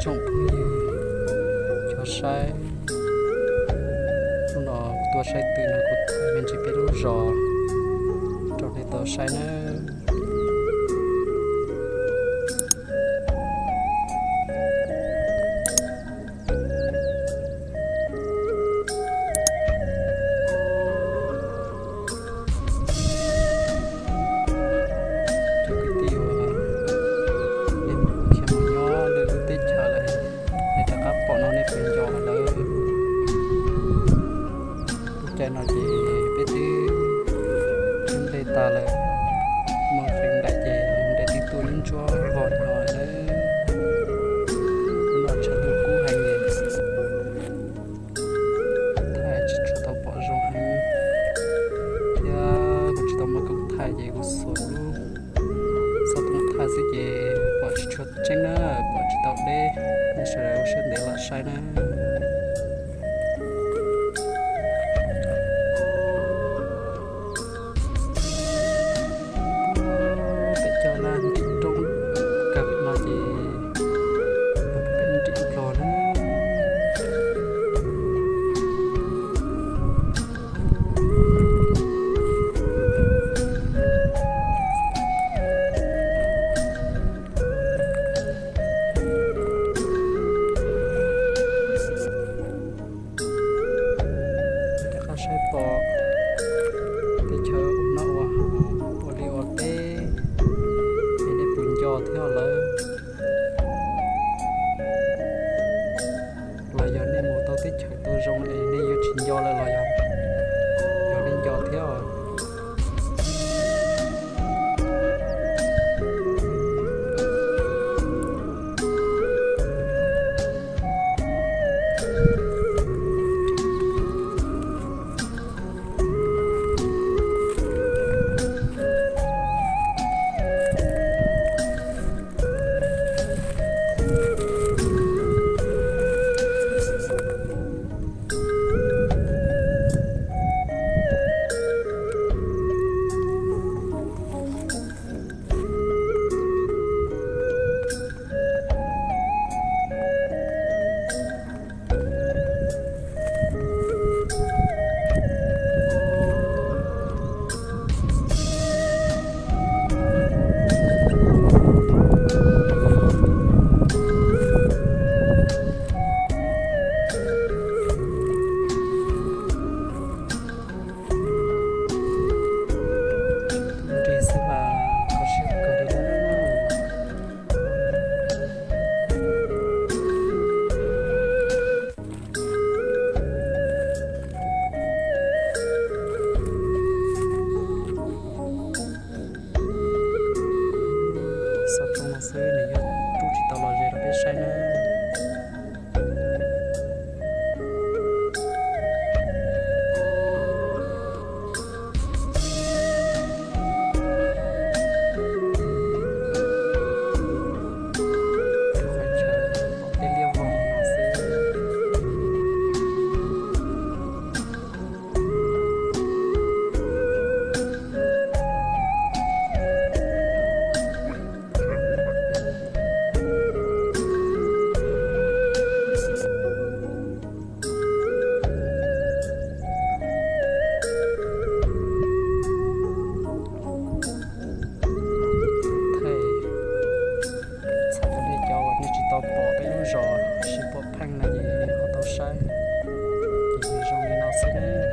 Tsoom phooj ywg cov saib, hnub no kuv tuaj saib twm no kuv thaij me ntsis peb lub zos rau nej tau saib nawb. Cov kwv tij uas nej khiav mus nyob lwm lub teb chaws lawm, nej rov qab pom no nej puas nco lawm? Lub caij no ces peb twb nplej tas lawm, muaj qee daim ces nplej twb tuaj ntsuab vog no lawm. Hnub no tshav ntuj kub heev li, thaij tsis tshua tau pom zoo heev thiab kuv tsis tau muaj koob thaij ces kuv xuas lub xov tooj thaij xwb ces pom tsis tshua tseeb na, pom tsis tau deb. Nej sawv daws ua siab ntev los saib na. Peb cov laj nrim roob kawg no ces peb nrim nplog na. Rov qab saib pom teb chaws ub no ua, ua liaj ua teb, es nej puas nco thiab lawm? Los yog nej mus tau teb chaws tau zoo es nej yuav tsis nco lawm los yog, yog nej nco thiab os. Nrig xwb mas kho siab kawg li na. Xov tooj no xwb nws yuav rub tsis tau los ze rau peb saib na. Qhov chaw pom tej liaj vog no xwb. Thaij txhawm rau nej cov uas nej tsis tau pom peb lub zos sib pom pheej no ces ho tau saib. Ces nws zoo li no xwb.